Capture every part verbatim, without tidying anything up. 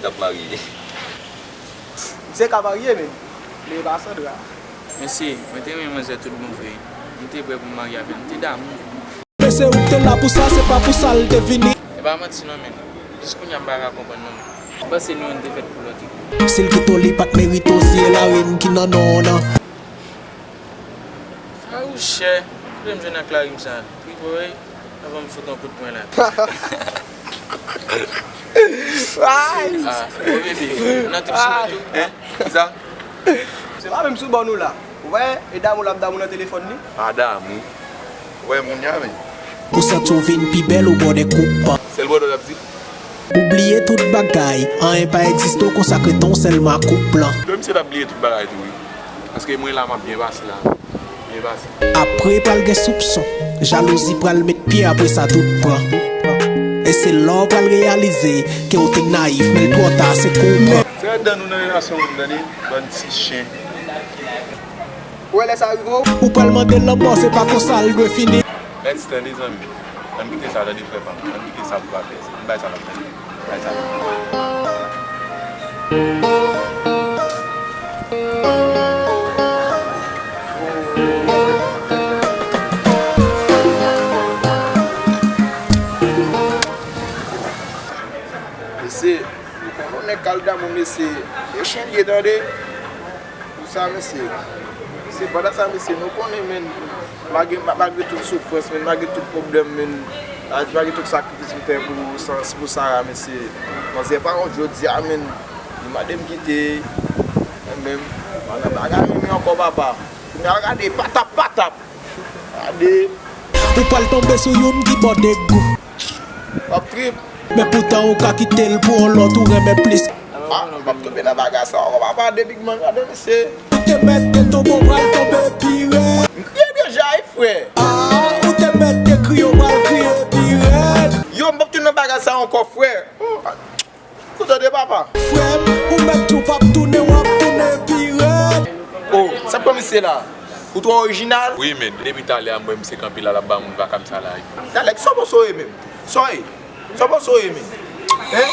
K ap marye. Misye ka marye, men. Men e pa Sandra. Mesye, mwen te renmen manzè tout bon vre. M te prè pou m marye avè l. M te damou. Men se ou k te la pou sa, se pa pou sa l te vini. E pa manti non, men. Jis kounye a m pa ka konprann non, men. M panse nou youn te fèt pou lòt wi. Si l kite w, li pa t merite w siye larim ki nan non w nan. Sa ou chè. Kote m jwenn ak larim sa? Wi, bòy. Avan m fout yon kout pwen la. Ah, o bebe, nan trip sou mwen tou. Hein? Kisa? Se pa menm sou bò nou la. Ou wè, e damou l ap damou nan telefòn li? Pa damou. Ou wè moun ya, men. Ou santi w vin pi bèl ou bò de koup. Sèl bòdò l ap di. Ou bliye tout bagay, anyen pa egziste, w konsakre tan w sèlman ak koup lan. Lè misye t ap bliye tout bagay tou wi. Paske mwen la m ap byen pase la. Byen pase. Apre pral gen soupson, jalouzi pral met pye, apre sa tout pran. E se la w pral reyalize ke w te nayif, men l twò ta, se kou w pran. Fè dan nou nan relasyon moun tande, bann ti chen. Ou wè lè sa rive w? Ou pral mande lanmò, se pa konsa l dwe fini. Let's tande zanmi. Ann kite sa tande frè pa m. Ann kite sa pou pa fè. Ann bay sa l ap fè. Bay sa l ap fè. Mesye, nou konnen nèg k al damou mesye, e chen l ye tande. Pou sa mesye, se pandan sa mesye nou konnen men, malgre malgre tout soufrans men, malgre tout pwoblèm men, malgre tout sakrifis m fè pou pou Sara mesye, manzè pa wont jodi a men, li mande m kite, mwen menm, m pa nan bagay renmen ankò papa, kounye a gade patap patap, gade. Ou pral tonbe sou youn ki bò de gou. W ap trip. Men poutan ou ka kite l pou yon lòt ou renmen plis. Ah, m p ap tonbe nan bagay sa ankò papa de big man gade mesye. Ou te mèt te tonbe ou pral tonbe pi rèd. M kriye deja wi frè. Ah, ou te mèt te kriye ou pral kriye pi rèd. Yo m p ap tounen nan bagay sa ankò frè. Ou tande papa. Frè m, ou mèt di w p ap tounen w ap tounen pi rèd. Oh, sa k pran misye la? Ou twò orijinal. Wi men, depi talè a m wè misye kanpe la l ap ba moun vakam sa la. Talè, kisa w panse w ye menm? Sa w ye? Sa w panse w ye menm? Hein?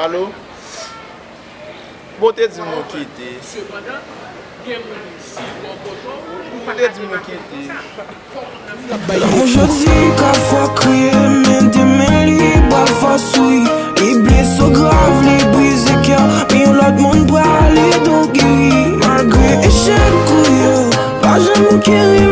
Alo? Bon, w te di m ou kite. Ou te di m ou kite. Lanmou jodi ka fè w kriye, men demen li pral fè w souri. Li blese w grav, li brize kè w, men yon lòt moun prale ede w geri. Malgre echèk ou yo, pa janm ou kere